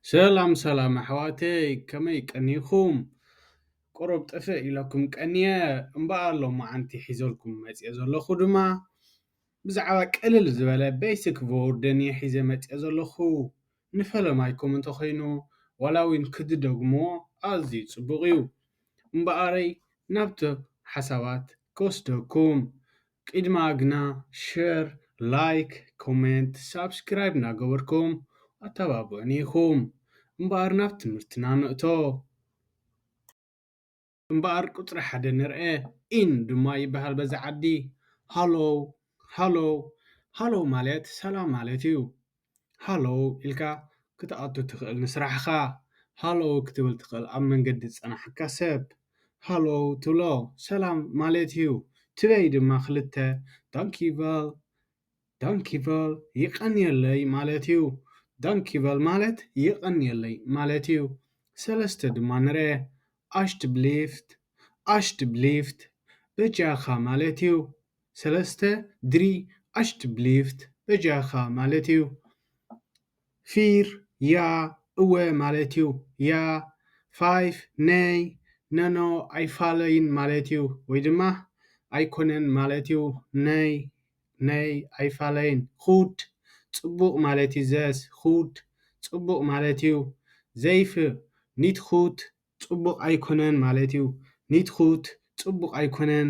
ሰላም ሰላም ኣሕዋተይ፣ ከመይ ቀኒኹም? ቁሩብ ጥፍእ ኢለኩም ቀንየ እምበኣር፣ ሎማዓንቲ ሒዘልኩም መፅየ ዘለኹ ድማ ብዛዕባ ቅልል ዝበለ ቤሲክ ቨርድን እየ ሒዘ መፅየ ዘለኹ። ንፈለማይኩም እንተኾይኑ ዋላ እውን ክትደግምዎ ኣዝዩ ፅቡቕ እዩ። እምበኣረይ ናብቲ ሓሳባት ክወስደኩም። ቅድማ ግና ሸር፣ ላይክ፣ ኮሜንት፣ ሳብስክራይብ እናገበርኩም ኣተባብዑኒ ኢኹም። እምበኣር ናብ ትምህርትና ንእቶ። እምበኣር ቁፅሪ ሓደ ንርአ። ኢን ድማ ይበሃል በዛ ዓዲ። ሃሎ፣ ሃሎ፣ ሃሎ ማለት ሰላም ማለት እዩ። ሃሎ ኢልካ ክትኣቱ ትኽእል ንስራሕኻ። ሃሎ ክትብል ትኽእል ኣብ መንገዲ ዝጸናሕካ ሰብ። ሃሎ ትብሎ ሰላም ማለት እዩ። ትበይ ድማ ክልተ ዳንኪቨል፣ ዳንኪቨል ይቐንየለይ ማለት እዩ። ዳንኪቨል ማለት ይቐንየለይ ማለት እዩ። ሰለስተ ድማ ንርአ። ኣሽትብሊፍት፣ ኣሽትብሊፍት በጃኻ ማለት እዩ። ሰለስተ ድሪ ኣሽትብሊፍት በጃኻ ማለት እዩ። ፊር ያ እወ ማለት እዩ። ያ ፋይፍ ነይ ነኖ ኣይፋለይን ማለት እዩ። ወይ ድማ ኣይኮነን ማለት እዩ። ነይ ነይ ኣይፋለይን። ኹድ ጽቡቕ ማለት እዩ። ዘስ ኹድ ጽቡቕ ማለት እዩ። ዘይፍ ኒት ኹድ ጽቡቕ ኣይኮነን ማለት እዩ። ኒት ኹድ ጽቡቕ ኣይኮነን።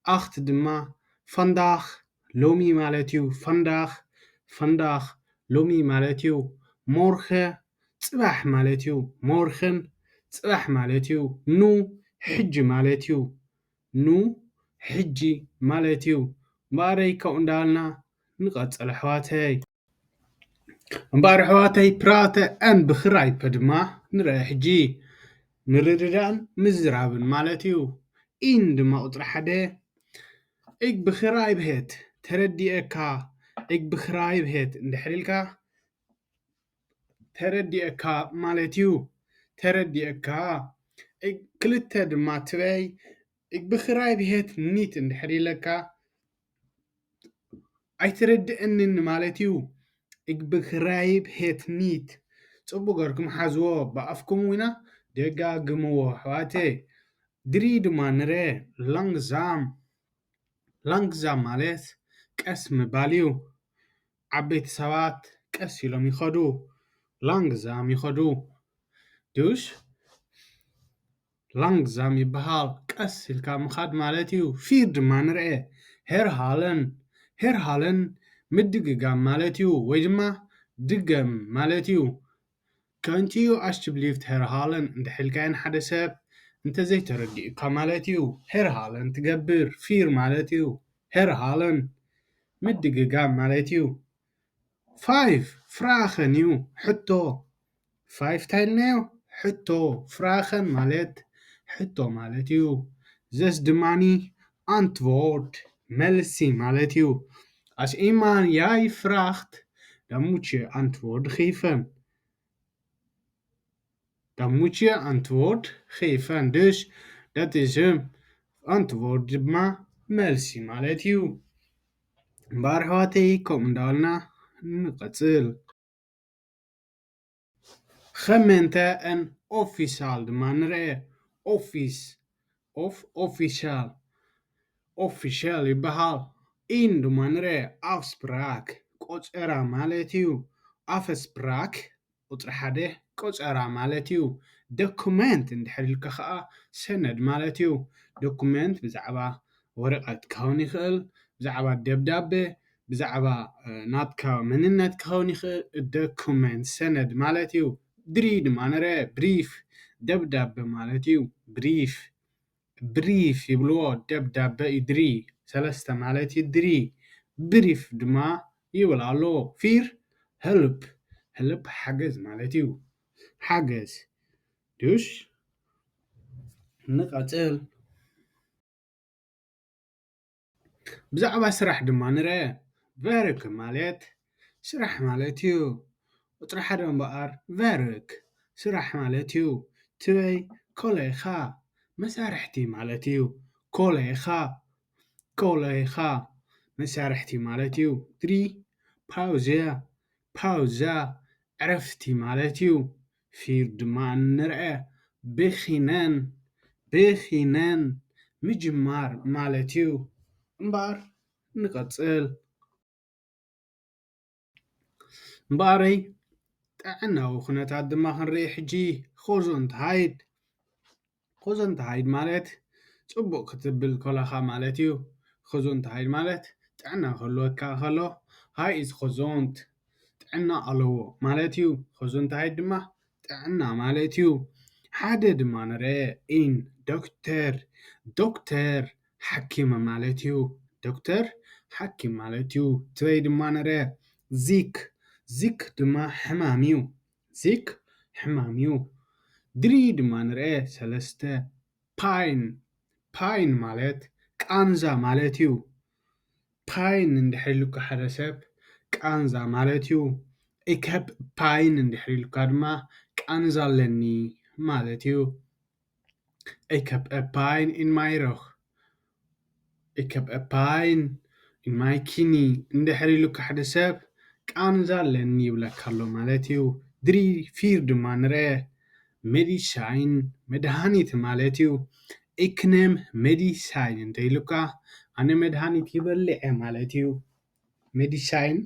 ኣኽት ድማ ፋንዳኽ ሎሚ ማለት እዩ። ፋንዳኽ ፋንዳኽ ሎሚ ማለት እዩ። ሞርኸ ጽባሕ ማለት እዩ። ሞርኸን ጽባሕ ማለት እዩ። ኑ ሕጂ ማለት እዩ። ኑ ሕጂ ማለት እዩ። እምበኣረይ ካብኡ እንዳበልና ንቐጽል ኣሕዋተይ። እምበኣር ኣሕዋተይ ፕራተ ኣን ብኽራይፐ ድማ ንርአ ሕጂ። ምርድዳእን ምዝራብን ማለት እዩ። ኢን ድማ ቁፅሪ ሓደ። እግ ብኽራይብ ሄት ተረዲኤካ። እግ ብኽራይብ ሄት እንድሕር ኢልካ ተረዲኤካ ማለት እዩ። ተረዲኤካ። እግ ክልተ ድማ ትበይ። እግ ብኽራይብ ሄት ኒት እንድሕር ኢለካ ኣይተረድእንን ማለት እዩ። እግ ብኽራይብ ሄት ኒት። ጽቡቕ ገርኩም ሓዝዎ፣ ብኣፍኩም ዊና ደጋግምዎ ኣሕዋተይ። ድሪ ድማ ንረ ላንግዛም። ላንግዛም ማለት ቀስ ምባል እዩ። ዓበይቲ ሰባት ቀስ ኢሎም ይኸዱ። ላንግዛም ይኸዱ። ዱሽ ላንግዛም ይበሃል። ቀስ ኢልካ ምኻድ ማለት እዩ። ፊር ድማ ንርአ። ሄርሃለን። ሄርሃለን ምድግጋም ማለት እዩ፣ ወይ ድማ ድገም ማለት እዩ። ከንቲዩ ኣሽትብሊፍት ሄርሃለን እንድሕር ኢልካዮ ንሓደ ሰብ እንተዘይተረዲኡካ ማለት እዩ። ሄርሃለን ትገብር። ፊር ማለት እዩ ሄርሃለን ምድግጋም ማለት እዩ። ፋይፍ ፍራኸን እዩ። ሕቶ ፋይፍ እንታይ ኢልናዮ? ሕቶ። ፍራኸን ማለት ሕቶ ማለት እዩ። ዘስ ድማኒ ኣንትዎርድ መልሲ ማለት እዩ። As iemand jij vraagt, dan moet je antwoord geven. Dan moet je antwoord geven. Dus dat is een antwoord ድማ መልሲ ማለት እዩ። እምበኣር ኣሕዋተይ ከምኡ እንዳበልና ንቐጽል። ኸመንተ ኣን ኦፊሳል ድማ ንርአ። ኦፊስ ኦፍ ኦፊሻል ኦፊሻል ይበሃል። ኢን ድማ ንርአ። ኣፍስፕራክ ቆጸራ ማለት እዩ። ኣፈስፕራክ ቁጽሪ ሓደ ቆጸራ ማለት እዩ። ዶኩመንት እንድሕር ኢልካ ኸኣ ሰነድ ማለት እዩ። ዶኩመንት ብዛዕባ ወረቐት ክኸውን ይኽእል፣ ብዛዕባ ደብዳበ፣ ብዛዕባ ናትካ መንነት ክኸውን ይኽእል። ዶኩመንት ሰነድ ማለት እዩ። ድሪ ድማ ንርአ። ብሪፍ ደብዳበ ማለት እዩ። ብሪፍ ብሪፍ ይብልዎ። ደብዳበ እዩ ድሪ። ሰለስተ ማለት እዩ ድሪ። ብሪፍ ድማ ይብል ኣሎ። ፊር ህልፕ። ህልፕ ሓገዝ ማለት እዩ። ሓገዝ። ዱሽ ንቐጽል። ብዛዕባ ስራሕ ድማ ንርአ። ቨርክ ማለት ስራሕ ማለት እዩ። ቁጽሪ ሓደ እምበኣር ቨርክ ስራሕ ማለት እዩ። ትበይ ኮለኻ መሳርሕቲ ማለት እዩ። ኮለኻ ኮለኻ መሳርሕቲ ማለት እዩ። ድሪ ፓውዘ ፓውዛ ዕረፍቲ ማለት እዩ። ፊር ድማ ንርአ። ብኺነን፣ ብኺነን ምጅማር ማለት እዩ። እምበኣር ንቐጽል። እምበኣረይ ጥዕናዊ ኩነታት ድማ ክንርኢ ሕጂ። ኾዞንትሃይድ፣ ኾዞንትሃይድ ማለት ጽቡቕ ክትብል ከለኻ ማለት እዩ። ኾዞንትሃይድ ማለት ጥዕና ክህልወካ ከሎ፣ ሃይ ኢዝ ኾዞንት፣ ጥዕና ኣለዎ ማለት እዩ። ኾዞንትሃይድ ድማ ጥዕና ማለት እዩ። ሓደ ድማ ንርአ። ኢን፣ ዶክተር፣ ዶክተር ሓኪም ማለት እዩ። ዶክተር ሓኪም ማለት እዩ። ትበይ ድማ ንርአ። ዚክ፣ ዚክ ድማ ሕማም እዩ። ዚክ ሕማም እዩ። ድሪ ድማ ንርአ። ሰለስተ። ፓይን፣ ፓይን ማለት ቃንዛ ማለት እዩ። ፓይን እንድሕር ኢሉካ ሓደ ሰብ ቃንዛ ማለት እዩ። Ich hab Pein እንድሕር ኢሉካ ድማ ቃንዛ ኣለኒ ማለት እዩ። Ich hab Pein in my rug። Ich hab Pein in my knie እንድሕር ኢሉካ ሓደ ሰብ ቃንዛ ኣለኒ ይብለካ ኣሎ ማለት እዩ። ድሪ ፊር ድማ ንርአ። ሜዲሳይን መድሃኒት ማለት እዩ። Ich nehm Medizin እንተ ኢሉካ ኣነ መድሃኒት ይበልዕ እየ ማለት እዩ። ሜዲሳይን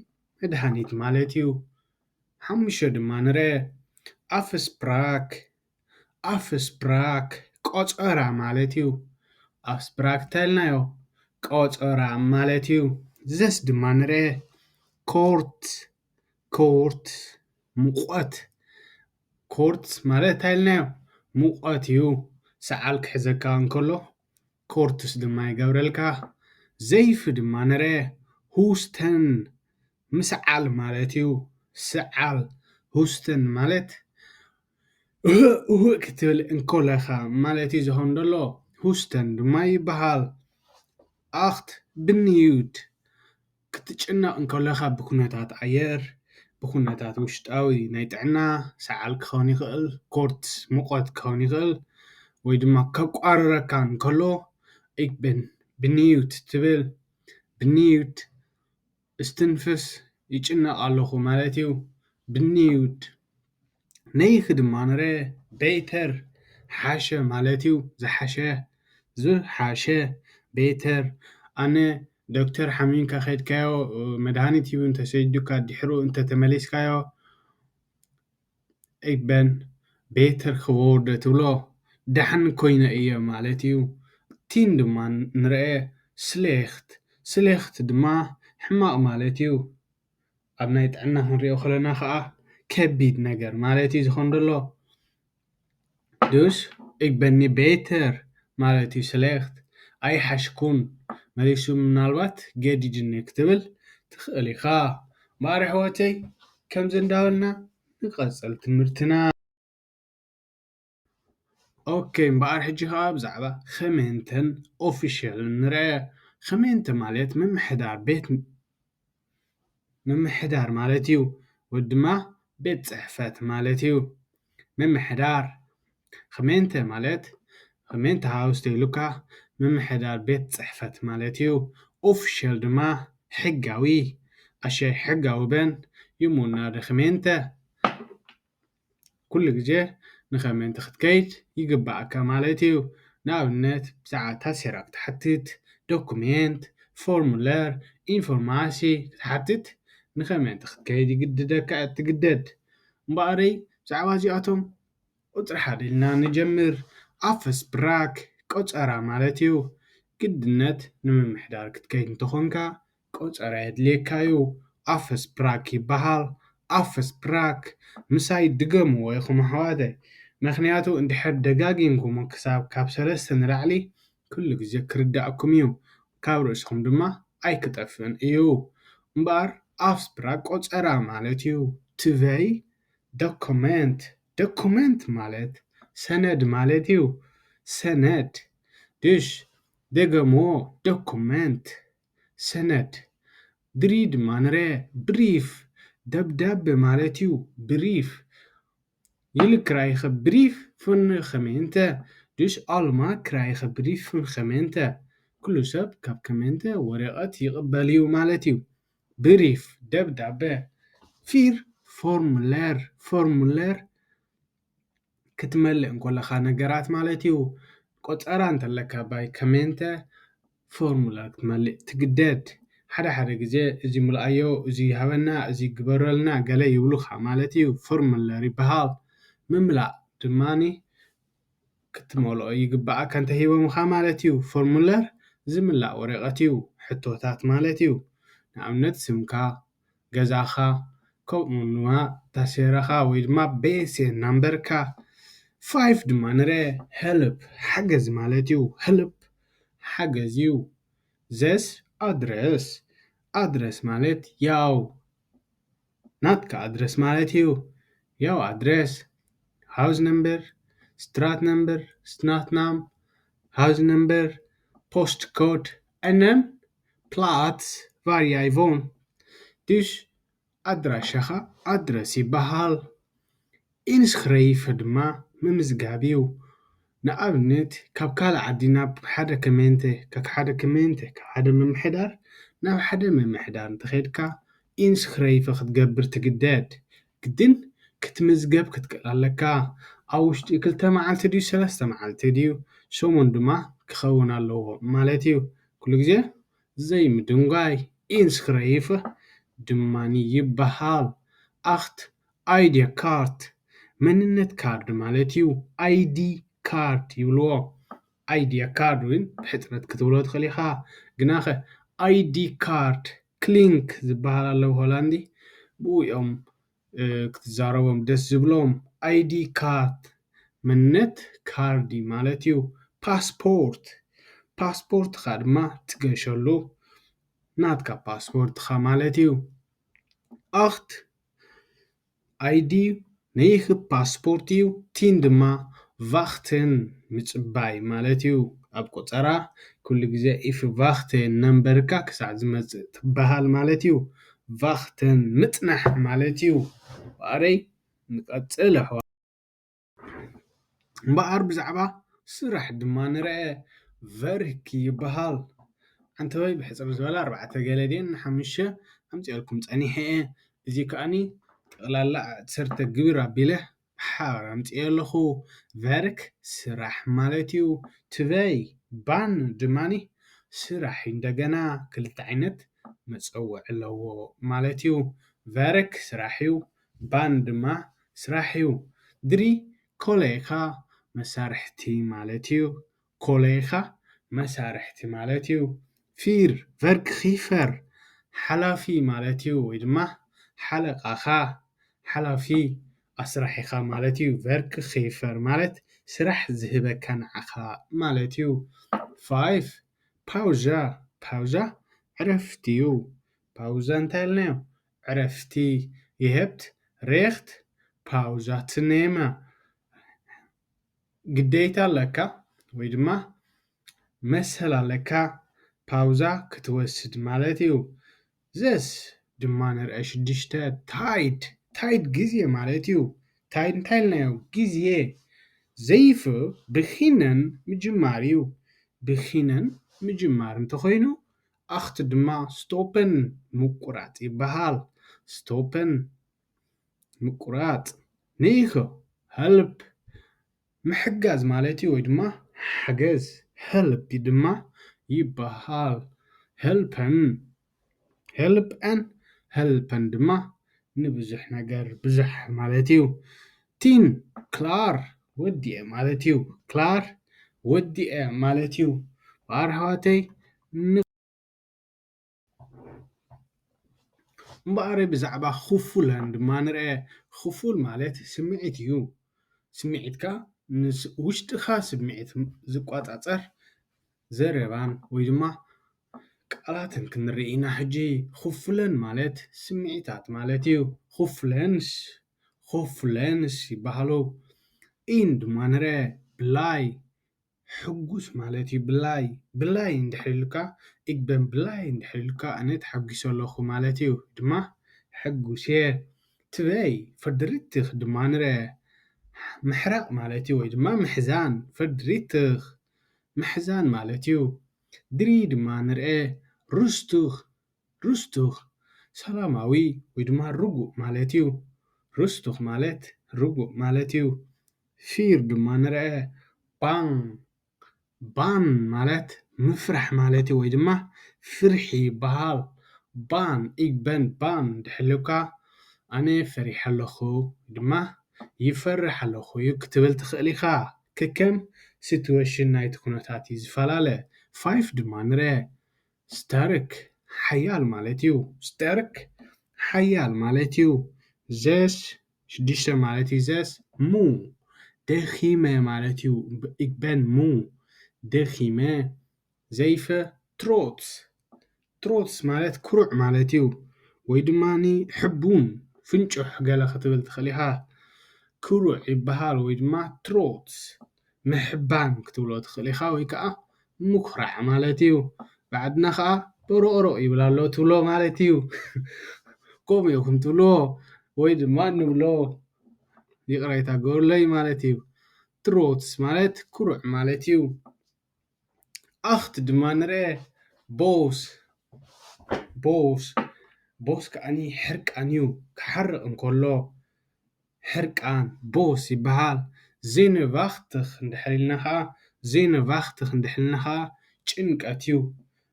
መድሃኒት ማለት እዩ። ሓሙሽተ ድማ ንርአ። ኣፍስፕራክ፣ ኣፍስፕራክ ቆጸራ ማለት እዩ። ኣፍስፕራክ እንታይ ኢልናዮ? ቆጸራ ማለት እዩ። ዘስ ድማ ንርአ። ኮርት፣ ኮርት ሙቐት። ኮርት ማለት እንታይ ኢልናዮ? ሙቐት እዩ። ሰዓል ክሕዘካ እንከሎ ኮርትስ ድማ ይገብረልካ። ዘይፊ ድማ ንርአ። ሁስተን ምስዓል ማለት እዩ። ሰዓል፣ ሁስተን ማለት እህእ እህእ ክትብል እንከለኻ ማለት እዩ ዝኸውን ዘሎ። ሁስተን ድማ ይበሃል። ኣኽት፣ ብንዩድ ክትጭነቕ እንከለኻ ብኩነታት ኣየር፣ ብኩነታት ውሽጣዊ ናይ ጥዕና፣ ሰዓል ክኸውን ይኽእል፣ ኮርትስ ሙቐት ክኸውን ይኽእል፣ ወይ ድማ ከቋርረካ እንከሎ፣ ich bin benieuwd ትብል። ብንዩድ እስትንፍስ፣ ይጭነቕ ኣለኹ ማለት እዩ። ብንዩድ። ነይኺ ድማ ንርአ። ቤተር፣ ሓሸ ማለት እዩ። ዝሓሸ፣ ዝሓሸ። ቤተር። ኣነ ዶክተር ሓሚምካ ከድካዮ፣ መድሃኒት ሂቡ እንተሰይዱካ፣ ድሕሩ እንተተመሊስካዮ፣ ich ben beter geworden ትብሎ፣ ደሓን ኮይነ እየ ማለት እዩ። ቲን ድማ ንርአ። ስሌኽት፣ ስሌኽት ድማ ሕማቕ ማለት እዩ። ኣብ ናይ ጥዕና ክንሪኦ ከለና ኸዓ ከቢድ ነገር ማለት እዩ ዝኾን ዘሎ። Dus ik ben niet beter ማለት እዩ ስሌኽት። ኣይሓሽኩን መሊሱ ምናልባት ገዲድኒ ክትብል ትኽእል ኢኻ። እምበኣር ኣሕዋተይ ከምዚ እንዳበልና ንቐጽል ትምህርትና። ኦኬ፣ እምበኣር ሕጂ ኸዓ ብዛዕባ ኸሜንተን ኦፊሻልን ንርአ። ኸሜንተ ማለት ምምሕዳር ቤት ምምሕዳር ማለት እዩ፣ ወይ ድማ ቤት ጽሕፈት ማለት እዩ። ምምሕዳር ኸሜንተ ማለት ኸሜንተ ሃውስ ተይሉካ ምምሕዳር ቤት ጽሕፈት ማለት እዩ። ኦፊሻል ድማ ሕጋዊ፣ ኣሸይ ሕጋዊ በን ይሙና ደ ኸሜንተ። ኩሉ ግዜ ንኸሜንተ ክትከይድ ይግባኣካ ማለት እዩ። ንኣብነት ብዛዕባ ታሴራ ክትሓትት፣ ዶኩሜንት፣ ፎርሙለር፣ ኢንፎርማሲ ክትሓትት ንኸሜንተ ክትከይድ ይግድደካ፣ ትግደድ። እምበኣረይ ብዛዕባ እዚኣቶም ቁጽሪ ሓደ ኢልና ንጀምር። ኣፍስፕራክ ቆጸራ ማለት እዩ። ግድነት ንምምሕዳር ክትከይድ እንተኾንካ ቆጸራ የድልየካ እዩ። ኣፍስፕራክ ይበሃል። ኣፍስፕራክ ምሳይ ድገምዎ ኢኹም ኣሕዋተይ። ምኽንያቱ እንድሕር ደጋጊምኩሞ ክሳብ ካብ ሰለስተ ንላዕሊ ኩሉ ግዜ ክርዳእኩም እዩ። ካብ ርእስኹም ድማ ኣይክጠፍእን እዩ። እምበኣር ኣፍስፕራክ ቆጸራ ማለት እዩ። ትበይ ዶኩመንት፣ ዶኩመንት ማለት ሰነድ ማለት እዩ። ሰነድ። ድሽ፣ ደገምዎ፣ ዶኩመንት፣ ሰነድ። ድሪ ድማ ንርአ፣ ብሪፍ፣ ደብዳቤ ማለት እዩ። ብሪፍ። ይልክ ራይኸ ብሪፍ ፍን ኸሜንተ፣ ድሽ ኣልማ ክራይኸ ብሪፍ ፍን ኸሜንተ። ኩሉ ሰብ ካብ ከሜንተ ወረቐት ይቕበል እዩ ማለት እዩ። ብሪፍ፣ ደብዳቤ። ፊር፣ ፎርሙለር፣ ፎርሙለር። ክትመልእ እንኮለኻ ነገራት ማለት እዩ። ቆጸራ እንተለካ ባይ ከሜንተ ፎርሙላ ክትመልእ ትግደድ። ሓደ ሓደ ግዜ እዚ ምልኣዮ፣ እዚ ይሃበና፣ እዚ ግበረልና ገለ ይብሉኻ ማለት እዩ። ፎርሙለር ይበሃል። ምምላእ ድማኒ ክትመልኦ ይግብኣካ እንተሂቦምኻ ማለት እዩ። ፎርሙለር ዝምላእ ወረቐት እዩ። ሕቶታት ማለት እዩ። ንኣብነት ስምካ፣ ገዛኻ፣ ከምኡ ድማ ታሴራኻ ወይ ድማ ቤሴ ናምበርካ። ፋይፍ ድማ ንርአ። ሄልፕ ሓገዝ ማለት እዩ። ሄልፕ ሓገዝ እዩ። ዘስ ኣድረስ፣ ኣድረስ ማለት ያው ናትካ ኣድረስ ማለት እዩ። ያው ኣድረስ፣ ሃውስ ነምበር፣ ስትራት ነምበር፣ ስትናትናም፣ ሃውስ ነምበር፣ ፖስት ኮድ፣ እነን ፕላትስ ቫርያይቮን። ዱሽ ኣድራሻኻ ኣድረስ ይበሃል። ኢንስኽረይፍ ድማ ምምዝጋብ እዩ። ንኣብነት ካብ ካልእ ዓዲ ናብ ሓደ ከሜንተ፣ ካብ ሓደ ከሜንተ፣ ካብ ሓደ ምምሕዳር ናብ ሓደ ምምሕዳር እንተኸድካ ኢንስኽረይፍ ክትገብር ትግደድ። ግድን ክትምዝገብ ክትክእል ኣለካ። ኣብ ውሽጢ ክልተ መዓልቲ ድዩ ሰለስተ መዓልቲ ድዩ ሰሙን ድማ ክኸውን ኣለዎ ማለት እዩ። ኩሉ ግዜ ዘይምድንጓይ ኢንስኽረይፍ ድማኒ ይበሃል። ኣኽት ኣይድየ ካርት መንነት ካርድ ማለት እዩ። ኣይዲ ካርድ ይብልዎ። ኣይድየ ካርድ እውን ብሕፅረት ክትብሎ ትኽእል ኢኻ። ግናኸ ኣይዲ ካርድ ክሊንክ ዝበሃል ኣሎ ብሆላንዲ። ብኡ እዮም ክትዛረቦም ደስ ዝብሎም። ኣይዲ ካርድ መንነት ካርዲ ማለት እዩ። ፓስፖርት፣ ፓስፖርትኻ ድማ ትገሸሉ ናትካ ፓስፖርትኻ ማለት እዩ። ኣኽት ኣይዲ ነይህ ፓስፖርት እዩ። ቲን ድማ ቫኽተን ምጽባይ ማለት እዩ። ኣብ ቆጸራ ኩሉ ግዜ ኢፍ ቫኽተን ነምበርካ ክሳዕ ዝመጽእ ትበሃል ማለት እዩ። ቫኽተን ምጽናሕ ማለት እዩ። ብኣረይ ንቀጽል ኣሕዋ እምበኣር ብዛዕባ ስራሕ ድማ ንርአ። ቨርክ ይበሃል። ዓንተወይ ብሕፅር ዝበለ ኣርባዕተ ገለ ድየን ሓሙሽተ ኣምፅኤልኩም ፀኒሐ እየ። እዚ ከኣኒ ጠቕላላ ዓሰርተ ግብር ኣቢለ ብሓባር ኣምፅኤ ኣለኹ። ቨርክ ስራሕ ማለት እዩ። ትበይ ባን ድማኒ ስራሕ እዩ። እንደገና ክልተ ዓይነት መፀውዒ ኣለዎ ማለት እዩ። ቨርክ ስራሕ እዩ። ባን ድማ ስራሕ እዩ። ድሪ ኮሌኻ መሳርሕቲ ማለት እዩ። ኮሌኻ መሳርሕቲ ማለት እዩ። ፊር ቨርክ ኺፈር ሓላፊ ማለት እዩ፣ ወይ ድማ ሓለቓኻ ሓላፊ ኣስራሒኻ ማለት እዩ። ቨርክ ኺፈር ማለት ስራሕ ዝህበካ ንዓኻ ማለት እዩ። ፋይፍ ፓውዛ፣ ፓውዛ ዕረፍቲ እዩ። ፓውዛ እንታይ ኢልናዮ? ዕረፍቲ። ይህብት ሬኽት ፓውዛ ትኔመ ግዴታ ኣለካ ወይ ድማ መሰል ኣለካ ፓውዛ ክትወስድ ማለት እዩ። ዘስ ድማ ንርአ ሽዱሽተ ታይድ፣ ታይድ ግዜ ማለት እዩ። ታይድ እንታይ ኢልናዮ? ግዜ። ዘይፍ ብኺነን ምጅማር እዩ። ብኺነን ምጅማር እንተኾይኑ ኣኽት ድማ ስቶፐን ምቁራጽ ይበሃል። ስቶፐን ምቁራጽ። ኒኸ ሀልፕ ምሕጋዝ ማለት እዩ ወይ ድማ ሓገዝ። ሀልፕ ድማ ይበሃል። ሀልፐን፣ ሀልፕ ን ሀልፐን ድማ ንብዙሕ ነገር ብዙሕ ማለት እዩ። ቲን ክላር ወዲኤ ማለት እዩ። ክላር ወዲኤ ማለት እዩ። በኣር ኣሕዋተይ እምበኣር ብዛዕባ ኹፉለን ድማ ንርአ። ኹፉል ማለት ስምዒት እዩ። ስምዒትካ ምስ ውሽጥኻ ስምዒት ዝቋጻጸር ዘረባን ወይ ድማ ቃላትን ክንርኢ ኢና። ሕጂ ኹፉለን ማለት ስምዒታት ማለት እዩ። ኹፉለንስ፣ ኹፉለንስ ይበሃሉ። ኢን ድማ ንርአ። ብላይ ሕጉስ ማለት እዩ። ብላይ፣ ብላይ እንድሕር ኢሉካ፣ ኢግበን ብላይ እንድሕር ኢሉካ፣ ኣነ ተሓጒሰ ኣለኹ ማለት እዩ። ድማ ሕጉስ እየ። ትበይ ፈድሪትኽ ድማ ንርአ። ምሕራቕ ማለት እዩ፣ ወይ ድማ ምሕዛን። ፈድሪትኽ ምሕዛን ማለት እዩ። ድሪ ድማ ንርአ። ሩስቱኽ፣ ሩስቱኽ ሰላማዊ ወይ ድማ ርጉእ ማለት እዩ። ሩስቱኽ ማለት ርጉእ ማለት እዩ። ፊር ድማ ንርአ። ባን፣ ባን ማለት ምፍራሕ ማለት እዩ፣ ወይ ድማ ፍርሒ ይበሃል። ባን፣ ኢግ በን ባን ድሕልካ፣ ኣነ ፈሪሐ ኣለኹ ድማ ይፈርሕ ኣለኹ እዩ ክትብል ትኽእል ኢኻ። ከከም ሲትዌሽን ናይቲ ኩነታት እዩ ዝፈላለ። ፋይፍ ድማ ንርአ። ስታርክ ሓያል ማለት እዩ። ስታርክ ሓያል ማለት እዩ። ዘስ ሽዱሽተ ማለት እዩ። ዘስ ሙ ደኺመ ማለት እዩ። ኢግበን ሙ ደኺመ። ዘይፈ ትሮትስ፣ ትሮትስ ማለት ኩሩዕ ማለት እዩ። ወይ ድማ ሕቡን ፍንጩሕ ገለ ክትብል ትኽእል ኢኻ። ኩሩዕ ይበሃል ወይ ድማ ትሮትስ ምሕባን ክትብሎ ትኽእል ኢኻ፣ ወይ ከዓ ምኩራዕ ማለት እዩ። ብዓድና ከዓ በሮኦሮ ይብል ኣሎ ትብሎ ማለት እዩ። ከምኡ ኢኹም ትብልዎ ወይ ድማ ንብሎ፣ ይቕሬታ ግበሩለይ ማለት እዩ። ትሮትስ ማለት ኩሩዕ ማለት እዩ። ኣኽት ድማ ንርአ። ቦስ፣ ቦስ፣ ቦስ ከዓኒ ሕርቃን እዩ። ክሓርቕ እንከሎ ሕርቃን ቦስ ይበሃል። ዜነቫኽትኽ እንድሕር ኢልና ኸዓ፣ ዜነቫኽትኽ እንድሕር ኢልና ኸዓ ጭንቀት እዩ።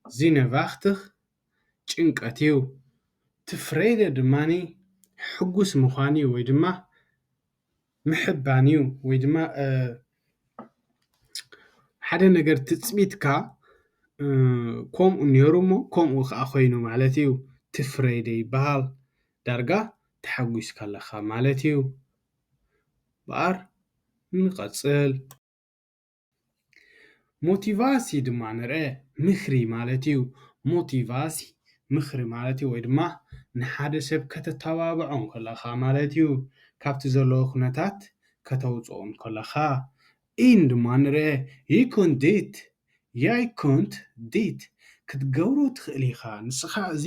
ዜነቫኽትኽ ጭንቀት እዩ። ትፍሬደ ድማኒ ሕጉስ ምዃን እዩ ወይ ድማ ምሕባን እዩ ወይ ድማ፣ እ፣ ሓደ ነገር ትጽቢትካ፣ እ፣ ከምኡ ነይሩ እሞ ከምኡ ከኣ ኮይኑ ማለት እዩ። ትፍሬደ ይበሃል። ዳርጋ ተሓጒስካ ኣለኻ ማለት እዩ። እምበኣር ንቐጽል። ሞቲቫሲ ድማ ንርአ፣ ምኽሪ ማለት እዩ። ሞቲቫሲ ምኽሪ ማለት እዩ፣ ወይ ድማ ንሓደ ሰብ ከተተባብዖ እንከለኻ ማለት እዩ። ካብቲ ዘለዎ ኩነታት ከተውፅኦ እንከለኻ። ኢን ድማ ንርአ፣ ይኩን ዲት፣ ያይኩንት ዲት፣ ክትገብሮ ትኽእል ኢኻ። ንስኻ እዚ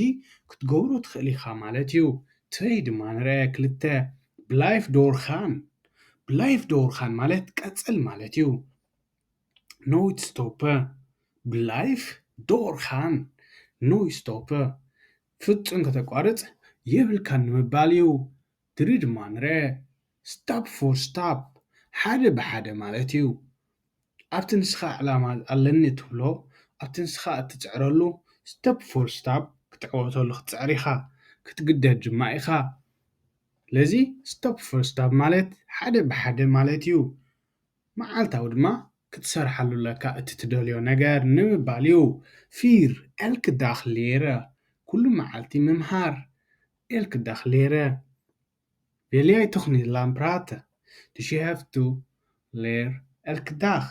ክትገብሮ ትኽእል ኢኻ ማለት እዩ። ትረይ ድማ ንርአ፣ ክልተ፣ ብላይፍ ዶርኻን፣ ብላይፍ ዶርኻን ማለት ቀጽል ማለት እዩ። ኖይት ስቶፐ፣ ብላይፍ ዶርኻን፣ ኖይት ስቶፐ፣ ፍጹም ከተቋርጽ የብልካን ንምባል እዩ። ድሪ ድማ ንርአ፣ ስታፕ ፎር ስታፕ፣ ሓደ ብሓደ ማለት እዩ። ኣብቲ ንስኻ ዕላማ ኣለኒ ትብሎ፣ ኣብቲ ንስኻ እትጽዕረሉ፣ ስታፕ ፎር ስታፕ ክትዕወተሉ ክትጽዕር ኢኻ፣ ክትግደድ ድማ ኢኻ። ስለዚ ስታፕ ፎር ስታፕ ማለት ሓደ ብሓደ ማለት እዩ። መዓልታዊ ድማ ክትሰርሓሉ ኣለካ እቲ ትደልዮ ነገር ንምባል እዩ። ፊር፣ ኤልክ ዳግ ሌረ፣ ኩሉ መዓልቲ ምምሃር። ኤልክ ዳግ ሌረ፣ vel jij toch niet lang praten? Dus je hebt to leer elke dag.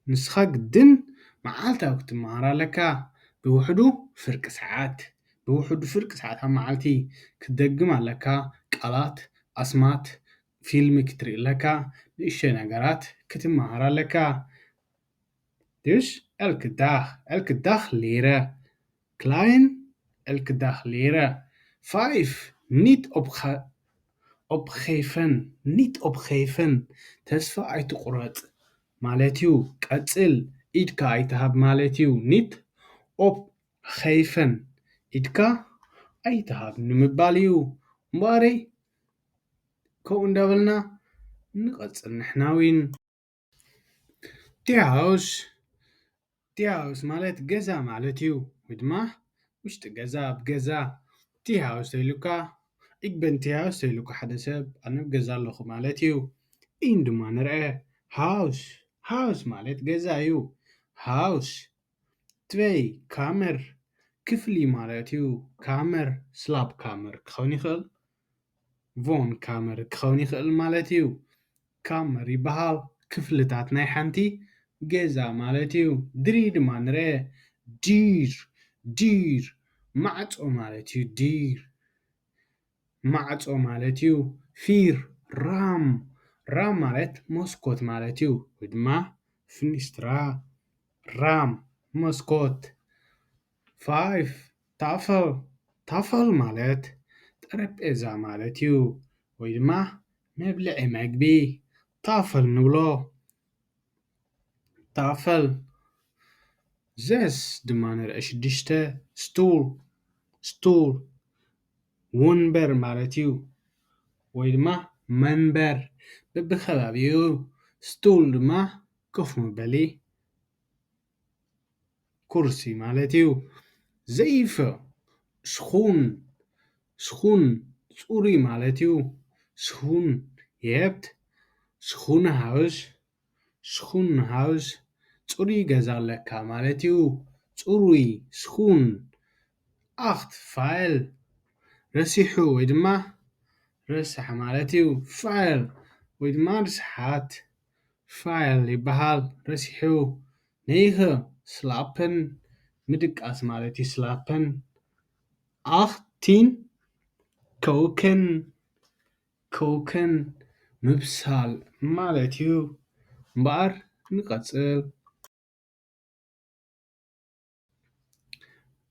ንስኻ ግድን መዓልታዊ ክትመሃር ኣለካ። ብውሕዱ ፍርቂ ሰዓት፣ ብውሕዱ ፍርቂ ሰዓት ኣብ መዓልቲ ክትደግም ኣለካ። ቃላት፣ ኣስማት፣ ፊልም ክትርኢ ኣለካ። ንእሽተይ ነገራት ክትመሃር ኣለካ። Dus elke dag, elke dag leren. Klein, elke dag leren. Vijf, niet opge-, opgeven, niet opgeven. ተስፋ ኣይትቑረጽ ማለት እዩ። ቀጽል፣ ኢድካ ኣይትሃብ ማለት እዩ። ኒት ኦፕ ኸይፈን ኢድካ ኣይትሃብ ንምባል እዩ። እምበኣረይ ከምኡ እንዳበልና ንቐጽል ንሕና እውን። ቲ ሃውስ፣ ቲ ሃውስ ማለት ገዛ ማለት እዩ፣ ወይ ድማ ውሽጢ ገዛ፣ ኣብ ገዛ። ቲ ሃውስ ተይሉካ፣ ኢግበን ቲ ሃውስ ተይሉካ ሓደ ሰብ ኣነ ኣብ ገዛ ኣለኹ ማለት እዩ። ኢን ድማ ንርአ፣ ሃውስ፣ ሃውስ ማለት ገዛ እዩ። ሃውስ። ትበይ፣ ካመር፣ ክፍሊ ማለት እዩ። ካመር፣ ስላፕ ካመር ክኸውን ይኽእል፣ ቮን ካመር ክኸውን ይኽእል ማለት እዩ። ካመር ይበሃል ክፍልታት ናይ ሓንቲ ገዛ ማለት እዩ። ድሪ ድማ ንርአ፣ ዲር፣ ዲር፣ ማዕጾ ማለት እዩ። ዲር። ማዕጾ ማለት እዩ። ፊር፣ ራም፣ ራም ማለት መስኮት ማለት እዩ፣ ወይ ድማ ፍኒስትራ። ራም፣ መስኮት። ፋይፍ፣ ታፈል፣ ታፈል ማለት ጠረጴዛ ማለት እዩ፣ ወይ ድማ መብልዒ መግቢ ታፈል ንብሎ። ታፈል። ዘስ ድማ ንርአ ሽዱሽተ፣ ስቱል፣ ስቱል፣ ወንበር ማለት እዩ። ወይ ድማ መንበር፣ በብከባቢኡ፣ ስቱል ድማ ኮፍ መበሊ፣ ኩርሲ ማለት እዩ። ዘይፈ፣ ስኹን፣ ስኹን፣ ጽሩይ ማለት እዩ። ስኹን የብት፣ ስኹን ሃውስ፣ ስኹን ሃውስ፣ ጽሩይ ገዛ ኣለካ ማለት እዩ። ጽሩይ፣ ስኹን፣ ኣኽት፣ ፋይል፣ ረሲሑ ወይ ድማ ረሳሕ ማለት እዩ። ፋይል ወይ ድማ ርስሓት፣ ፋይል ይበሃል። ረሲሑ፣ ነይኸ፣ ስላፐን፣ ምድቃስ ማለት እዩ። ስላፐን፣ ኣኽቲን፣ ከውከን፣ ከውከን፣ ምብሳል ማለት እዩ። እምበኣር ንቐጽል።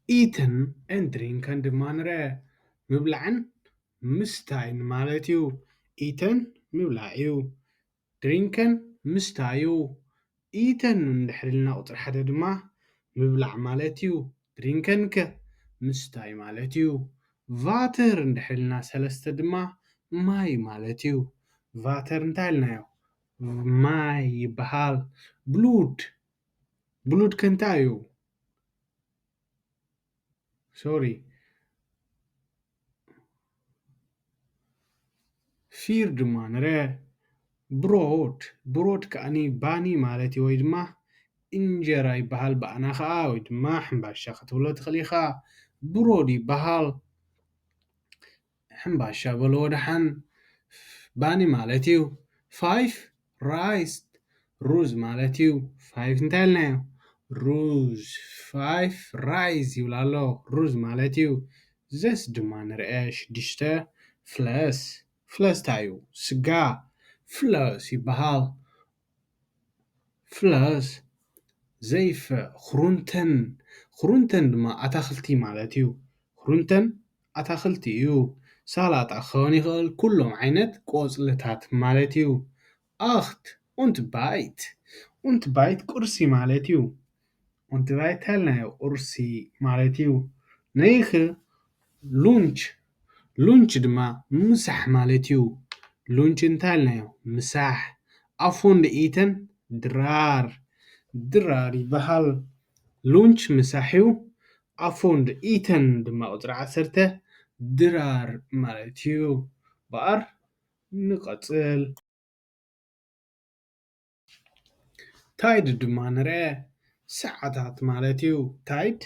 ኢተን ኤንድ ድሪንከን ድማ ንርአ። ምብላዕን ምስታይን ማለት እዩ። ኢተን ምብላዕ እዩ። ድሪንከን ምስታይ እዩ። ኢተን እንድሕር ኢልና ቁጽሪ ሓደ ድማ ምብላዕ ማለት እዩ። ድሪንከን ከ ምስታይ ማለት እዩ። ቫተር እንድሕር ኢልና ሰለስተ ድማ ማይ ማለት እዩ። ቫተር እንታይ ኢልናዮ? ማይ ይበሃል። ብሉድ፣ ብሉድ ከ እንታይ እዩ? ሶሪ። ፊር ድማ ንረ። ብሮድ፣ ብሮድ ከኣኒ ባኒ ማለት እዩ፣ ወይ ድማ እንጀራ ይበሃል ብኣና ኸኣ፣ ወይ ድማ ሕምባሻ ክትብሎ ትኽእል ኢኻ። ብሮድ ይበሃል። ሕምባሻ በልዎ ደሓን። ባኒ ማለት እዩ። ፋይፍ፣ ራይስ፣ ሩዝ ማለት እዩ። ፋይፍ እንታይ ኢልናዮ? ሩዝ። ፋይፍ ራይስ ይብል ኣሎ። ሩዝ ማለት እዩ። ዘስ ድማ ንርአ ሽዱሽተ፣ ፍለስ። ፍለስ እንታይ እዩ? ስጋ። ፍለስ ይበሃል። ፍለስ፣ ዘይፈ፣ ክሩንተን። ክሩንተን ድማ ኣታኽልቲ ማለት እዩ። ክሩንተን ኣታኽልቲ እዩ። ሳላጣ ክኸውን ይኽእል፣ ኩሎም ዓይነት ቆጽልታት ማለት እዩ። ኣኽት፣ ኡንት ባይት። ኡንት ባይት ቁርሲ ማለት እዩ። ኡንት ባይት እንታይ ኢልናዮ? ቁርሲ ማለት እዩ። ነይኽ፣ ሉንች። ሉንች ድማ ምሳሕ ማለት እዩ። ሉንች እንታይ ኢልናዮ? ምሳሕ። ኣፎንድ ኢተን ድራር፣ ድራር ይበሃል። ሉንች ምሳሕ እዩ። ኣፎንድ ኢተን ድማ ቁጽሪ ዓሰርተ ድራር ማለት እዩ። በኣር ንቐጽል። ታይድ ድማ ንርአ፣ ሰዓታት ማለት እዩ። ታይድ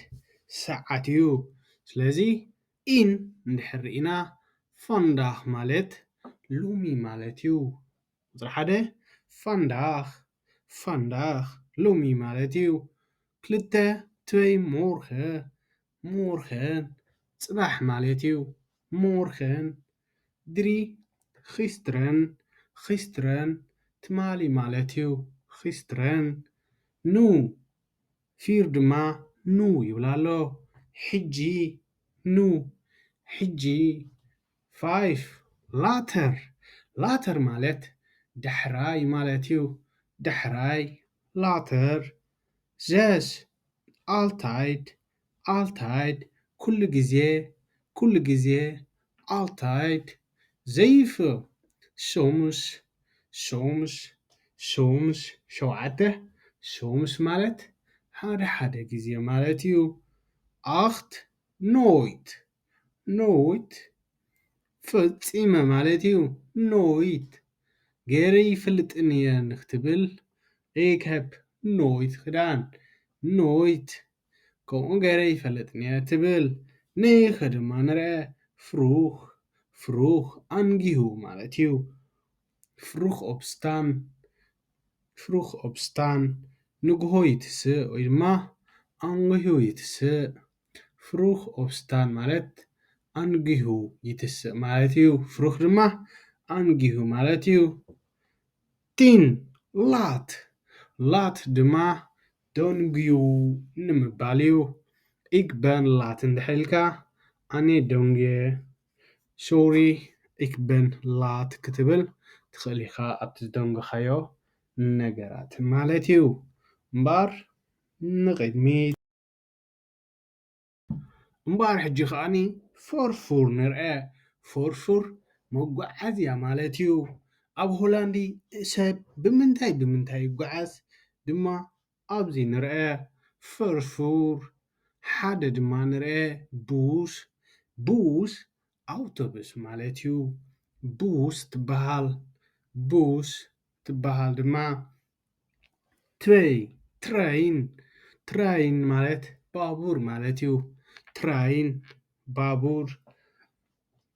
ሰዓት እዩ። ስለዚ ኢን እንድሕር ርኢና ፋንዳኽ ማለት ሎሚ ማለት እዩ። ቁጽሪ ሓደ ፋንዳኽ፣ ፋንዳኽ ሎሚ ማለት እዩ። ክልተ ትበይ ሞርኸ፣ ሞርኸን ጽባሕ ማለት እዩ። ሞርኸን ድሪ ኺስትረን፣ ኺስትረን ትማሊ ማለት እዩ። ኺስትረን ኑ ፊር ድማ ኑ ይብል ኣሎ። ሕጂ ኑ፣ ሕጂ። ፋይፍ ላተር፣ ላተር ማለት ዳሕራይ ማለት እዩ። ዳሕራይ ላተር። ዘስ ኣልታይድ፣ ኣልታይድ ኩሉ ግዜ፣ ኩሉ ግዜ ኣልታይድ። ዘይፍ ሶምስ፣ ሶምስ፣ ሶምስ ሸውዓተ። ሶምስ ማለት ሓደ ሓደ ግዜ ማለት እዩ። ኣኽት ኖይት፣ ኖይት ፈጺመ ማለት እዩ። ኖይት ገይረ ይፈልጥን እየ ንክትብል፣ ኢክ ሀብ ኖይት ክዳን፣ ኖይት ከምኡ ገይረ ይፈልጥን እየ ትብል። ንኢኸ ድማ ንርአ፣ ፍሩኽ፣ ፍሩኽ ኣንጊሁ ማለት እዩ። ፍሩኽ ኦፕስታን፣ ፍሩኽ ኦፕስታን ንግሆ ይትስእ ወይ ድማ ኣንጊሁ ይትስእ። ፍሩኽ ኦፕስታን ማለት ኣንጊሁ ይትስእ ማለት እዩ። ፍሩኽ ድማ ኣንጊሁ ማለት እዩ። ቲን ላት፣ ላት ድማ ደንጉዩ ንምባል እዩ። ኢክ በን ላት እንድሕር ኢልካ፣ ኣነ ደንጉየ፣ ሶሪ፣ ኢክ በን ላት ክትብል ትኽእል ኢኻ፣ ኣብቲ ዝደንጎኻዮ ነገራት ማለት እዩ። እምበኣር ንቕድሚት። እምበኣር ሕጂ ከኣኒ ፎርፉር ንርአ። ፎርፉር መጓዓዝያ ማለት እዩ። ኣብ ሆላንዲ ሰብ ብምንታይ ብምንታይ ይጓዓዝ ድማ ኣብዚ ንርአ። ፈርፉር ሓደ ድማ ንርአ። ቡስ፣ ቡስ ኣውቶቡስ ማለት እዩ። ቡስ ትበሃል። ቡስ ትበሃል ድማ ትሬይ፣ ትራይን፣ ትራይን ማለት ባቡር ማለት እዩ። ትራይን፣ ባቡር።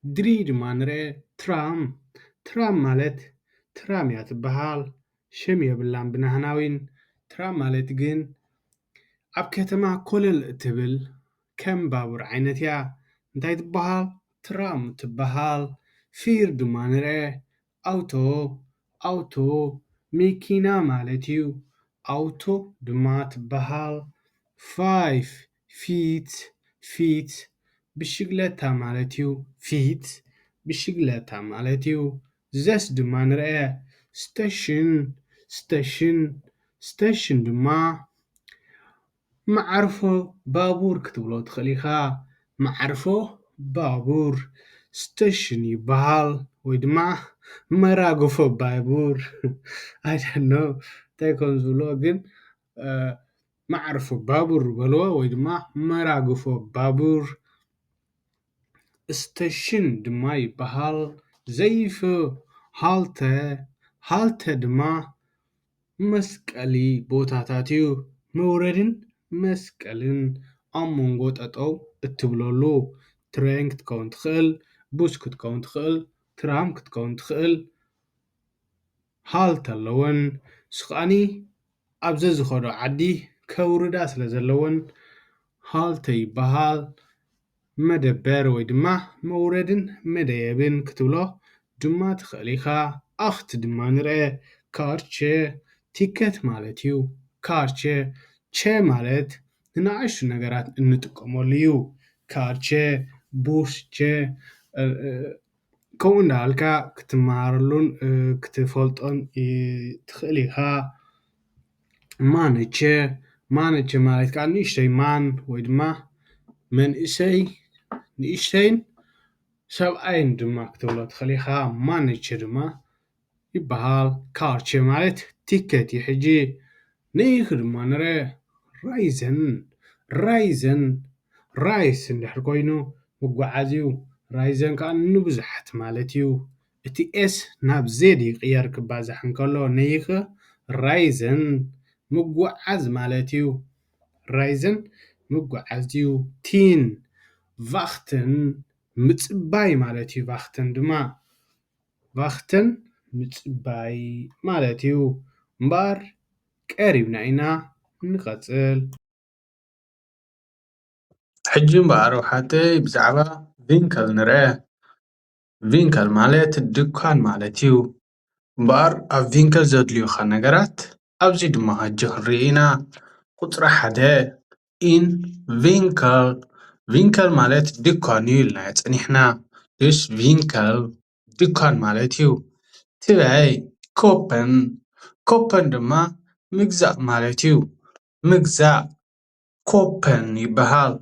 ድሪ ድማ ንርአ። ትራም፣ ትራም ማለት ትራም እያ ትበሃል። ሽም የብላን ብናህናዊን። ትራም ማለት ግን ኣብ ከተማ ኮለል እትብል ከም ባቡር ዓይነት እያ። እንታይ ትበሃል? ትራም ትበሃል። ፊር ድማ ንርአ። ኣውቶ፣ ኣውቶ መኪና ማለት እዩ። ኣውቶ ድማ ትበሃል። ፋይፍ፣ ፊት፣ ፊት ብሽግለታ ማለት እዩ። ፊት ብሽግለታ ማለት እዩ። ዘስ ድማ ንርአ። ስተሽን፣ ስተሽን፣ ስተሽን ድማ መዓርፎ ባቡር ክትብሎ ትኽእል ኢኻ። መዓርፎ ባቡር ስተሽን ይበሃል፣ ወይ ድማ መራግፎ ባቡር። I don't know እንታይ ከም ዝብሎ፣ ግን መዓርፎ ባቡር በልዎ፣ ወይ ድማ መራግፎ ባቡር ስተሽን ድማ ይበሃል። ዘይፍ ሃልተ፣ ሃልተ ድማ መስቀሊ ቦታታት እዩ። መውረድን መስቀልን ኣብ መንጎ ጠጠው እትብለሉ። ትሬን ክትከውን ትኽእል፣ ቡስ ክትከውን ትኽእል፣ ትራም ክትከውን ትኽእል። ሃልተ ኣለወን። ንሱ ከኣኒ ኣብ ዘዝኸዶ ዓዲ ከውርዳ ስለ ዘለወን ሃልተ ይበሃል። መደበር ወይ ድማ መውረድን መደየብን ክትብሎ ድማ ትኽእል ኢኻ። ኣኽት ድማ ንርአ። ካርቼ ቲከት ማለት እዩ። ካርቼ፣ ቸ ማለት ንንኣሽቱ ነገራት እንጥቀመሉ እዩ። ካርቼ፣ ቡስቼ፣ ከምኡ እንዳበልካ ክትመሃረሉን ክትፈልጦን ትኽእል ኢኻ። ማነቸ፣ ማነቸ ማለት ከዓ ንእሽተይ ማን ወይ ድማ መንእሰይ፣ ንእሽተይን ሰብኣይን ድማ ክትብሎ ትኽእል ኢኻ። ማነቸ ድማ ይበሃል። ካርቸ ማለት ቲኬት እዩ። ሕጂ ንይኽ ድማ ንረ ራይዘን፣ ራይዘን፣ ራይስ እንድሕር ኮይኑ ምጉዓዝ እዩ። ራይዘን ከዓ ንብዙሓት ማለት እዩ። እቲ ኤስ ናብ ዜድ ይቕየር ክባዛሕ እንከሎ፣ ነይኽ ራይዘን ምጉዓዝ ማለት እዩ። ራይዘን ምጉዓዝ እዩ። ቲን ቫኽተን ምጽባይ ማለት እዩ። ቫኽተን ድማ ቫኽተን ምጽባይ ማለት እዩ። እምበኣር ቀሪብና ኢና፣ ንቐጽል። ሕጂ እምበኣር ኣሕዋተይ ብዛዕባ ቪንከል ንርአ። ቪንከል ማለት ድኳን ማለት እዩ። እምበኣር ኣብ ቪንከል ዘድልዩኻ ነገራት ኣብዚ ድማ ሕጂ ክንርኢ ኢና። ቁጽሪ ሓደ፣ ኢን ቪንከል። ቪንከል ማለት ድኳን እዩ ኢልናዮ ጸኒሕና። ዱስ ቪንከል ድኳን ማለት እዩ። ትበይ፣ ኮፐን። ኮፐን ድማ ምግዛእ ማለት እዩ። ምግዛእ ኮፐን ይበሃል።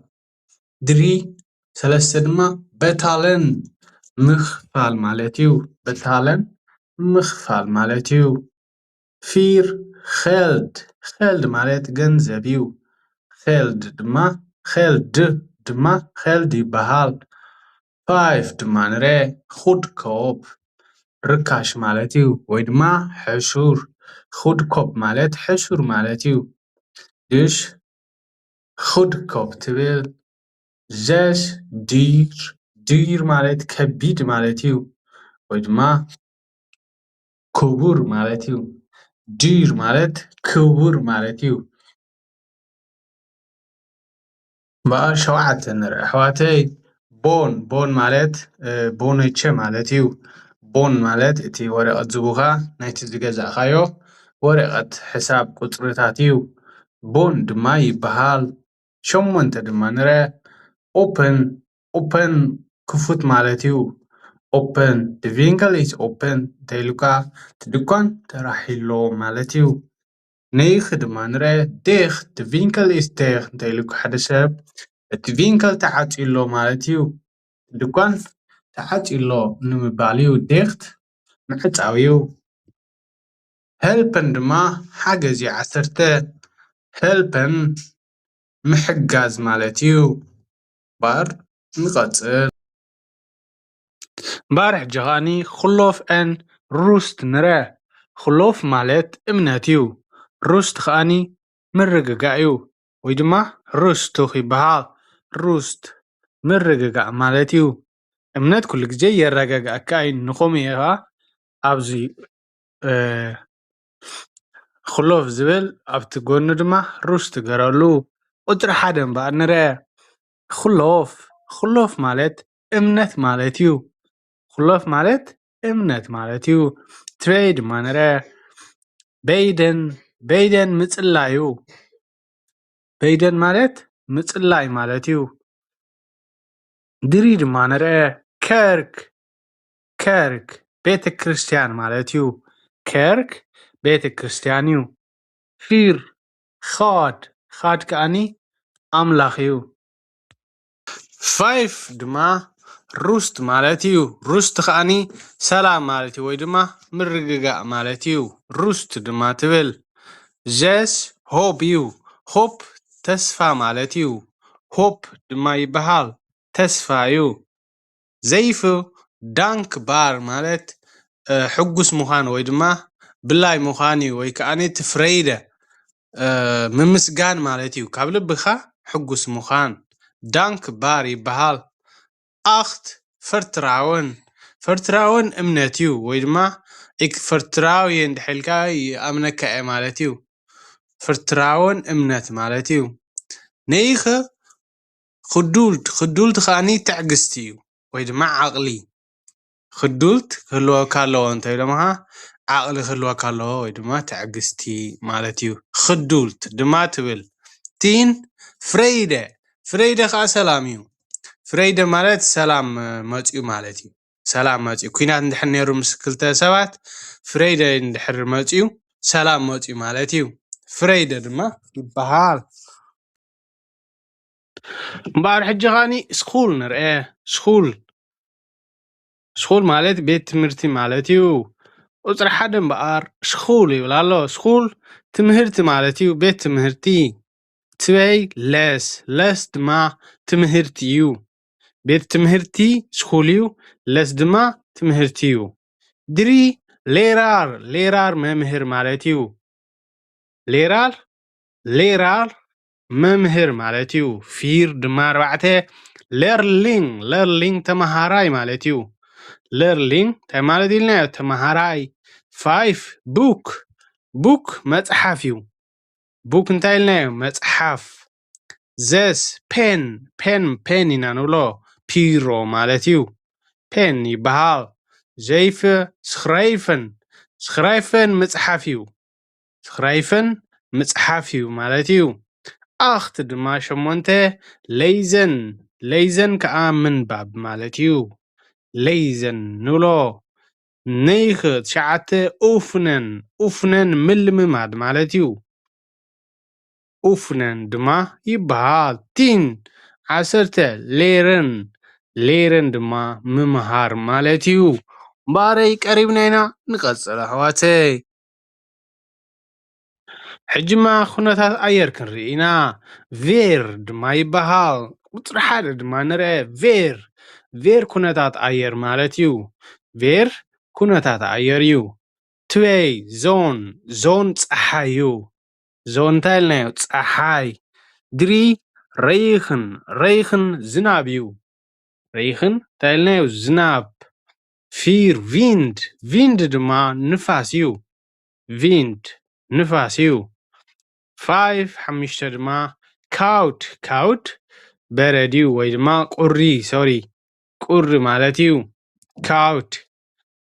ድሪ ሰለስተ ድማ በታለን ምኽፋል ማለት እዩ። በታለን ምኽፋል ማለት እዩ። ፊር ኸልድ፣ ኸልድ ማለት ገንዘብ እዩ። ኸልድ ድማ፣ ኸልድ ድማ ኸልድ ይበሃል። ፋይፍ ድማ ንረ፣ ኹድኮፕ ርካሽ ማለት እዩ፣ ወይ ድማ ሕሹር። ኹድኮፕ ማለት ሕሹር ማለት እዩ። ድሽ ኹድኮፕ ትብል። ዘሽ ዲር፣ ዲር ማለት ከቢድ ማለት እዩ፣ ወይ ድማ ክቡር ማለት እዩ። ዲር ማለት ክቡር ማለት እዩ። በዓል ሸውዓተ ንርኢ ኣሕዋተይ። ቦን፣ ቦን ማለት፣ እ፣ ቦነቸ ማለት እዩ። ቦን ማለት እቲ ወረቐት ዝቡኻ ናይቲ ዝገዛእኻዮ ወረቐት ሕሳብ ቁጽርታት እዩ። ቦን ድማ ይበሃል። ሸሞንተ ድማ ንረ ኦፐን፣ ኦፐን ክፉት ማለት እዩ። ኦፐን፣ the winkel is open እንተኢሉካ እቲ ድኳን ተራሒሎ ማለት እዩ። ነይኽ ድማ ንረ ዴኽ፣ the winkel is ዴኽ እንተኢሉካ ሓደ ሰብ እቲ ቪንከል ተዓጽዩ ኣሎ ማለት እዩ። ድኳን ተዓጽዩ ኣሎ ንምባል እዩ። ዴኽት ምዕጻው እዩ። ሄልፐን ድማ ሓገዝ እዩ። ዓሰርተ፣ ሄልፐን ምሕጋዝ ማለት እዩ። እምበኣር ንቐጽል። እምበኣር ሕጂ ኸኣኒ ክሎፍ ኤን ሩስት ንረ። ክሎፍ ማለት እምነት እዩ። ሩስት ኸኣኒ ምርግጋእ እዩ። ወይ ድማ ሩስቱኽ ይበሃል። ሩስት ምርግጋእ ማለት እዩ። እምነት ኩሉ ግዜ የረጋግኣካ እዩ። ንኸምኡ እዩ ኸኣ ኣብዚ፣ እ፣ ክሎፍ ዝብል ኣብቲ ጎኑ ድማ ሩስት ገረሉ። ቁጽሪ ሓደ እምበኣር ንረ። ክሎፍ፣ ክሎፍ ማለት እምነት ማለት እዩ። ክሎፍ ማለት እምነት ማለት እዩ። ትበይ ድማ ንረ። በይደን፣ በይደን ምጽላይ እዩ። በይደን ማለት ምጽላይ ማለት እዩ። ድሪ ድማ ንረ። ከርክ፣ ከርክ ቤተ ክርስቲያን ማለት እዩ። ከርክ ቤተ ክርስቲያን እዩ። ፊር፣ ኻድ፣ ኻድ ከኣኒ ኣምላኽ እዩ። ፋይፍ ድማ ሩስት ማለት እዩ። ሩስት ከኣኒ ሰላም ማለት እዩ፣ ወይ ድማ ምርግጋእ ማለት እዩ። ሩስት ድማ ትብል። ዜስ ሆፕ እዩ። ሆፕ ተስፋ ማለት እዩ። ሆፕ ድማ ይበሃል፣ ተስፋ እዩ። ዘይፍ ዳንክ ባር ማለት፣ እ፣ ሕጉስ ምዃን ወይ ድማ ብላይ ምዃን እዩ፣ ወይ ከኣ እቲ ፍረይደ፣ እ፣ ምምስጋን ማለት እዩ። ካብ ልብኻ ሕጉስ ምዃን ዳንክ ባር ይበሃል። ኣኽት ፈርትራውን፣ ፈርትራውን እምነት እዩ፣ ወይ ድማ ኢክ ፈርትራውየ እንድሕልካ ይኣምነካ እየ ማለት እዩ። ፈርትራውን እምነት ማለት እዩ። ነይኸ ክዱልት፣ ክዱልት ከኣኒ ትዕግስቲ እዩ፣ ወይ ድማ ዓቕሊ። ክዱልት ክህልወካ ኣለዎ እንተ ኢሎምኻ፣ ዓቕሊ ክህልወካ ኣለዎ፣ ወይ ድማ ትዕግስቲ ማለት እዩ። ክዱልት ድማ ትብል። ቲን ፍረይደ፣ ፍረይደ ከኣ ሰላም እዩ። ፍረይደ ማለት ሰላም፣ እ፣ መጽዩ ማለት እዩ። ሰላም መጽዩ። ኲናት እንድሕር ነይሩ ምስ ክልተ ሰባት፣ ፍረይደ እንድሕር መጽዩ፣ ሰላም መጽዩ ማለት እዩ። ፍረይደ ድማ ይበሃል። እምበኣር ሕጂ ኸኣኒ ስኹል ንርአ። ስኹል፣ ስኹል ማለት ቤት ትምህርቲ ማለት እዩ። ቁጽሪ ሓደ እምበኣር ስኹል ይብል ኣሎ። ስኹል ትምህርቲ ማለት እዩ፣ ቤት ትምህርቲ። ትበይ ለስ፣ ለስ ድማ ትምህርቲ እዩ። ቤት ትምህርቲ ስኹል እዩ፣ ለስ ድማ ትምህርቲ እዩ። ድሪ ሌራር፣ ሌራር መምህር ማለት እዩ። ሌራር፣ ሌራር መምህር ማለት እዩ። ፊር ድማ ኣርባዕተ፣ ሌርሊንግ፣ ሌርሊንግ ተመሃራይ ማለት እዩ። ሌርሊንግ እንታይ ማለት ኢልናዮ? ተመሃራይ። ፋይፍ ቡክ፣ ቡክ መጽሓፍ እዩ። ቡክ እንታይ ኢልናዮ? መጽሓፍ። ዘስ ፔን፣ ፔን፣ ፔን ኢና ንብሎ፣ ፒሮ ማለት እዩ። ፔን ይበሃል። ዘይፍ ስኽራይፈን፣ ስኽራይፈን መጽሓፍ እዩ። ስኽራይፈን መጽሓፍ እዩ ማለት እዩ። ኣኽት ድማ ሸሞንተ፣ ለይዘን፣ ለይዘን ከኣ ምንባብ ማለት እዩ። ለይዘን ንብሎ። ነይኽ ትሽዓተ፣ ኡፍነን፣ ኡፍነን ምልምማድ ማለት እዩ። ኡፍነን ድማ ይበሃል። ቲን ዓሰርተ፣ ሌረን፣ ሌረን ድማ ምምሃር ማለት እዩ። እምበኣረይ ቀሪብና ኢና፣ ንቐጽል ኣሕዋተይ። ሕጂማ ኩነታት ኣየር ክንርኢ ኢና። ቬር ድማ ይበሃል። ቁጽሪ ሓደ ድማ ንርአ። ቬር፣ ቬር ኩነታት ኣየር ማለት እዩ። ቬር ኩነታት ኣየር እዩ። ትበይ ዞን፣ ዞን ጸሓይ እዩ። ዞን እንታይ ኢልናዮ? ጸሓይ። ድሪ ረይኽን፣ ረይኽን ዝናብ እዩ። ረይኽን እንታይ ኢልናዮ? ዝናብ። ፊር ቪንድ፣ ቪንድ ድማ ንፋስ እዩ። ቪንድ ንፋስ እዩ። ፋይፍ ሓሙሽተ ድማ ካውት፣ ካውት በረድ እዩ ወይ ድማ ቁሪ፣ ሶሪ፣ ቁሪ ማለት እዩ። ካውት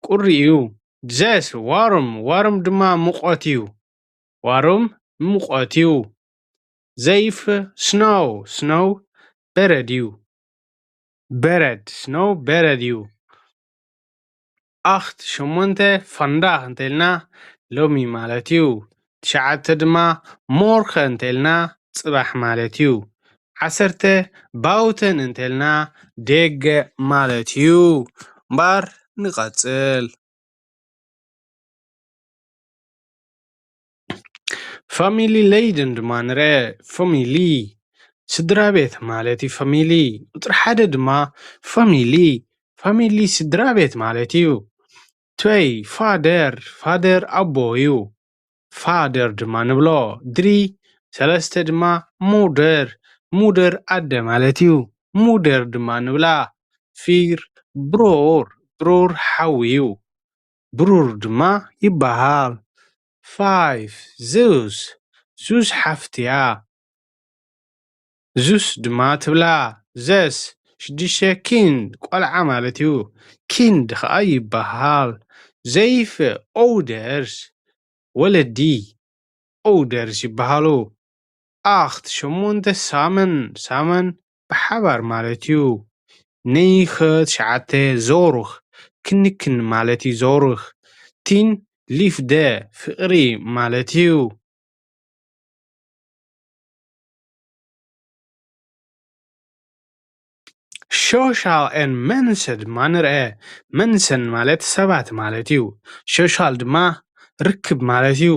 ቁሪ እዩ። ዘስ ዋርም፣ ዋርም ድማ ሙቐት እዩ። ዋርም ሙቐት እዩ። ዘይፍ ስኖው፣ ስኖው በረድ እዩ። በረድ፣ ስኖው በረድ እዩ። ኣኽት ሸሞንተ ፋንዳኽ እንተልና ሎሚ ማለት እዩ። ትሽዓተ ድማ ሞርከ እንተልና ጽባሕ ማለት እዩ። ዓሰርተ ባውተን እንተልና ደገ ማለት እዩ። እምበኣር ንቐጽል። Familjeleden ድማ ንርአ። ፋሚሊ ስድራ ቤት ማለት እዩ። ፋሚሊ ቁፅሪ ሓደ ድማ ፋሚሊ፣ ፋሚሊ ስድራ ቤት ማለት እዩ። ትወይ ፋደር፣ ፋደር ኣቦ እዩ። ፋደር ድማ ንብሎ። ድሪ ሰለስተ ድማ ሙደር፣ ሙደር ኣደ ማለት እዩ። ሙደር ድማ ንብላ። ፊር ብሮር፣ ብሮር ሓው እዩ። ብሩር ድማ ይበሃል። ፋይፍ ዙስ፣ ዙስ ሓፍትያ። ዙስ ድማ ትብላ። ዘስ ሽዱሽተ ኪንድ ቆልዓ ማለት እዩ። ኪንድ ኸዓ ይበሃል። ዘይፍ ኦውደርስ ወለዲ ኦውደርስ ይበሃሉ። ኣኽት ሸሞንተ ሳመን፣ ሳመን ብሓባር ማለት እዩ። ነይኸ ትሽዓተ ዞሩኽ ክንክን ማለት እዩ። ዞሩኽ ቲን ሊፍደ ፍቕሪ ማለት እዩ። ሾሻል ኤን መንሰ ድማ ንርአ። መንሰን ማለት ሰባት ማለት እዩ። ሾሻል ድማ ርክብ ማለት እዩ።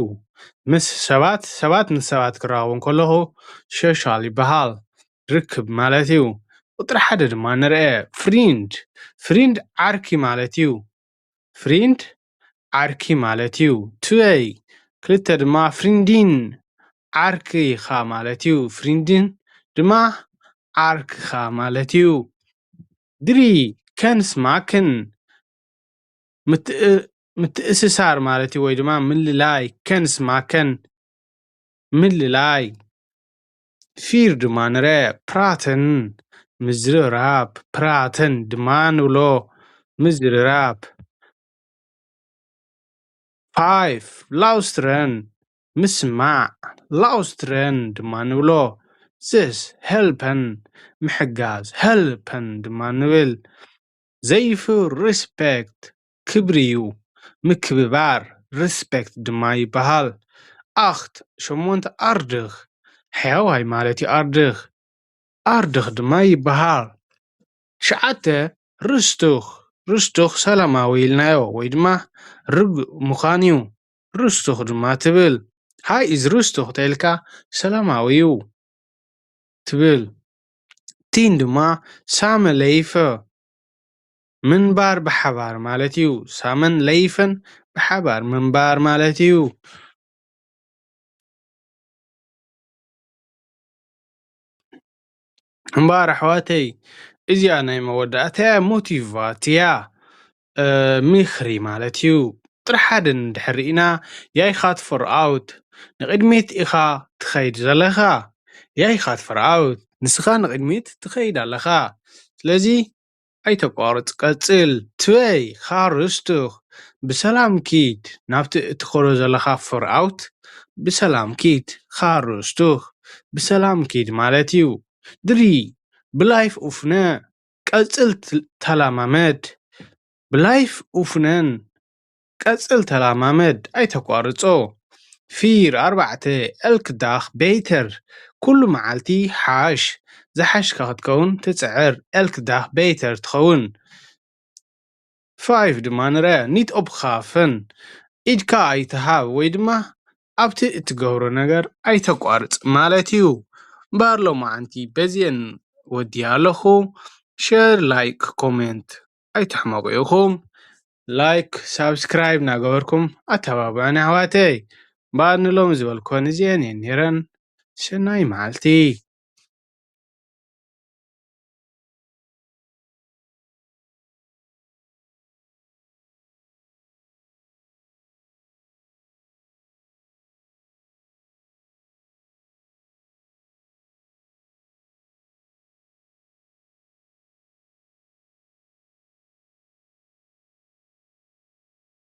ምስ ሰባት፣ ሰባት ምስ ሰባት ክራኸቡ እንከለኹ ሾሻል ይበሃል። ርክብ ማለት እዩ። ቁፅሪ ሓደ ድማ ንርአ። ፍሪንድ፣ ፍሪንድ ዓርኪ ማለት እዩ። ፍሪንድ ዓርኪ ማለት እዩ። ትወይ ክልተ ድማ ፍሪንዲን ዓርኪኻ ማለት እዩ። ፍሪንዲን ድማ ዓርክኻ ማለት እዩ። ድሪ ከንስ ማክን ምትእ-፣ ምትእስሳር ማለት እዩ፣ ወይ ድማ ምልላይ። ከንስ ማከን ምልላይ። ፊር ድማ ንረ ፕራተን ምዝርራብ፣ ፕራተን ድማ ንብሎ ምዝርራብ። ፋይፍ ላውስትረን ምስማዕ፣ ላውስትረን ድማ ንብሎ። ዘስ ሄልፐን ምሕጋዝ፣ ሄልፐን ድማ ንብል። ዘይፍ ሪስፔክት ክብሪ እዩ፣ ምክብባር ሪስፔክት ድማ ይበሃል። ኣኽት ሸሞንተ ኣርድኽ ሕያዋይ ማለት እዩ። ኣርድኽ ኣርድኽ ድማ ይበሃል። ትሽዓተ ርስቱኽ፣ ርስቱኽ ሰላማዊ ኢልናዮ ወይ ድማ ርጉእ ምዃን እዩ። ርስቱኽ ድማ ትብል። ሃይ ኢዝ ርስቱኽ ተኢልካ ሰላማዊ እዩ ትብል። ቲን ድማ ሳመ ለይፈ ምንባር ብሓባር ማለት እዩ። ሳመን ለይፈን ብሓባር ምንባር ማለት እዩ። እምበኣር ኣሕዋተይ፣ እዚኣ ናይ መወዳእታ እያ፣ ሞቲቫት እያ፣ እ፣ ምኽሪ ማለት እዩ። ጥሪ ሓደ እንድሕር ርኢና፣ ያይኻት ፎርኣውት፣ ንቕድሚት ኢኻ ትኸይድ ዘለኻ። ያይኻት ፎርኣውት፣ ንስኻ ንቕድሚት ትኸይድ ኣለኻ። ስለዚ ኣይተቋርጽ፣ ቀጽል። ትበይ ኻርስቱኽ፣ ብሰላም ኪድ። ናብቲ እትኸዶ ዘለኻ ፎርኣውት ብሰላም ኪድ። ኻርስቱኽ፣ ብሰላም ኪድ ማለት እዩ። ድሪ ብላይፍ ኡፍነ፣ ቀጽል ት-፣ ተለማመድ። ብላይፍ ኡፍነን ቀጽል ተለማመድ፣ ኣይተቋርጾ። ፊር ኣርባዕተ፣ ኤልክ ዳኽ ቤይተር፣ ኩሉ መዓልቲ ሓሽ፣ ዝሓሽካ ክትከውን ትጽዕር፣ ኤልክ ዳኽ ቤይተር ትኸውን። ፋይፍ ድማ ንረ፣ ኒት ኦፕኻፈን፣ ኢድካ ኣይትሃብ ወይ ድማ ኣብቲ እትገብሮ ነገር ኣይተቋርጽ ማለት እዩ። እምበኣር ሎማዓንቲ በዚአን ወዲኣ ኣለኹ። ሸር፣ ላይክ፣ ኮሜንት ኣይትሕመቑ ኢኹም። ላይክ፣ ሳብስክራይብ እናገበርኩም ኣተባብዑኒ ኣሕዋተይ። እምበኣር ንሎሚ ዝበልኩወን እዚአን እየን ነይረን። ሰናይ መዓልቲ።